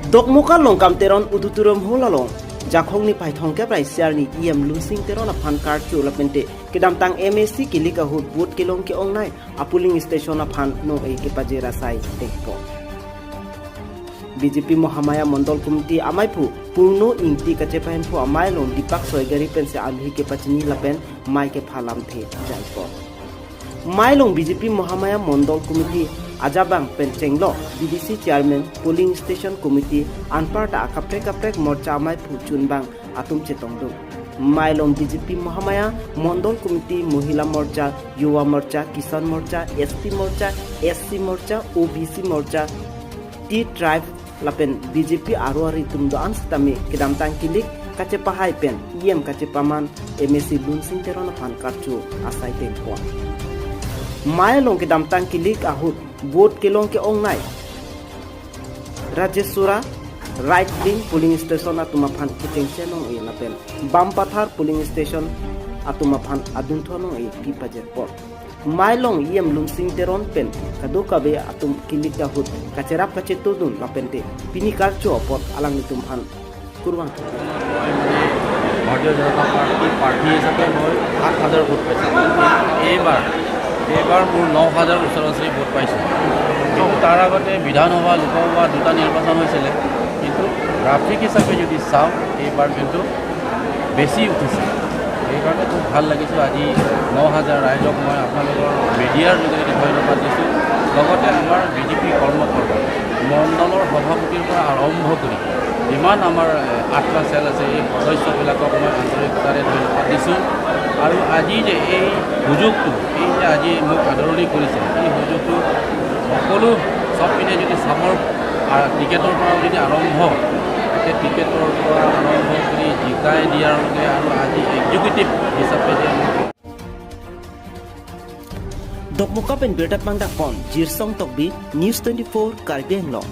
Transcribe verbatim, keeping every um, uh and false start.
Dokmoka Longkam Teron Auditorium Hall along Jakhong niphai thomkep ra isi arni E M Lunsing Teron aphan karcho lapente kedamtang M A C kilik ahut vote kelong ke-ongnei a polling station aphan nong-e kepajir asai tengko. B J P Mahamaya Mondol Committee amaiphu Purno Ingti kachepahemphu amei along Deepak Soigari pensi alhi kepachini lapen mei kepha lamthe jaiko. Mei along B J P Mahamaya Mondol Committee ajabang pen chenglok B D C Chairman, Polling Station Committee anparta akaprek kaprek morcha amaiphu chunbang atum chetongdun. Mei along B J P Mahamaya Mondol Committee, Mohila Morcha, Yuva Morcha, Kisan Morcha, S T Morcha, S C Morcha, O B C Morcha, T Tribe lapen B J P aro ari atum do-an sitame kedamtang kilik kachepahai pen E M kachepaman M A C Lunsing Teron aphan karcho asai tengko. Mei along kedamtang kilik ahut vote kelong ke-ongnei Rajeshwara Right Wing polling station atum aphan kechengche nong-e lapen Bampathar polling station atum aphan adunthu nong-e pipajirpo. Mei along E M Lunsing Teron pen kadokave atum kilik ahut kacherap kachetodun lapente pini karcho apot alanglitum aphan kurvangthu. ভাৰতীয় জনতা পাৰ্টি প্ৰাৰ্থী হিচাপে মই সাত হাজাৰ ভোট পাইছোঁ। এইবাৰ, এইবাৰ মোৰ ন হাজাৰ ওচৰা ওচৰি ভোট পাইছোঁ। কিন্তু তাৰ আগতে বিধানসভা, লোকসভা দুটা নিৰ্বাচন হৈছিলে, কিন্তু গ্ৰাফিক হিচাপে যদি চাওঁ, এইবাৰ কিন্তু বেছি উঠিছে। সেইকাৰণে খুব ভাল লাগিছে। আজি ন হাজাৰ ৰাইজক মই আপোনালোকৰ মিডিয়াৰ যোগেদি ধন্যবাদ দিছোঁ। লগতে আমাৰ বি জে পি কৰ্মকৰ্তা, মণ্ডলৰ সভাপতিৰ পৰা আৰম্ভ কৰি যিমান আমাৰ, এ, আঠটা চেল আছে, এই সদস্যবিলাকক মই আন্তৰিকতাৰে ধন্যবাদ দিছোঁ। আৰু আজি যে এই সুযোগটো, এই যে আজি মোক আদৰণি কৰিছে, এই সুযোগটো সকলো চব পিনে যদি চাবৰ, আ, টিকেটৰ পৰা যদি আৰম্ভ, এতিয়া টিকেটৰ পৰা আৰম্ভ কৰি জিকাই দিয়ালৈকে আৰু আজি এক্সিকিউটিভ হিচাপে যে মোক Dokmoka pen birta pangdakpon Jirsong Tokbi, News twenty-four Karbi Anglong.